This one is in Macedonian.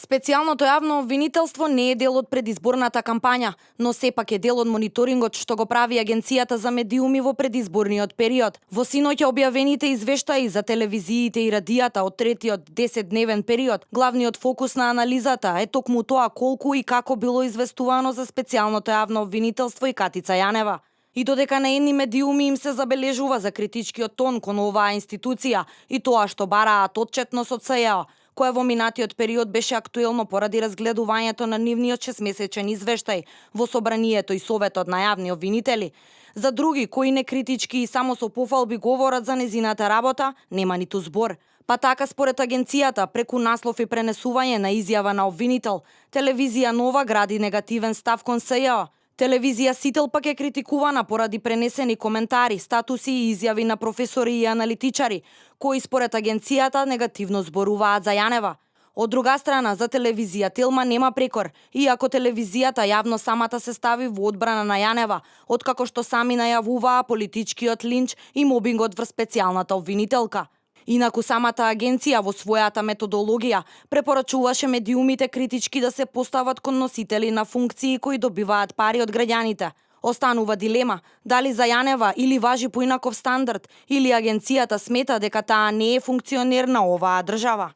Специјалното јавно обвинителство не е дел од предизборната кампања, но сепак е дел од мониторингот што го прави Агенцијата за медиуми во предизборниот период. Во синоќа објавените извештаи за телевизиите и радијата од третиот 10-дневен период, главниот фокус на анализата е токму тоа колку и како било известувано за специјалното јавно обвинителство и Катица Јанева. И додека на едни медиуми им се забележува за критичкиот тон кон оваа институција и тоа што бараат отчетност од СЈО, која во минатиот период беше актуелно поради разгледувањето на нивниот 6-месечен извештај во Собранието и Советот на јавни обвинители. За други кои не критички и само со пофалби говорат за незината работа, нема ниту збор. Па така според агенцијата, преку наслов и пренесување на изјава на обвинител, телевизија Нова гради негативен став кон СЈО. Телевизија Сител пак е критикувана поради пренесени коментари, статуси и изјави на професори и аналитичари, кои според агенцијата негативно зборуваат за Јанева. Од друга страна, за телевизија Телма нема прекор, иако телевизијата јавно самата се стави во одбрана на Јанева, откако што сами најавуваа политичкиот линч и мобингот врз специјалната обвинителка. Инаку самата агенција во својата методологија препорачуваше медиумите критички да се постават кон носители на функции кои добиваат пари од граѓаните. Останува дилема дали за Јанева или важи поинаков стандард или агенцијата смета дека таа не е функционер на оваа држава.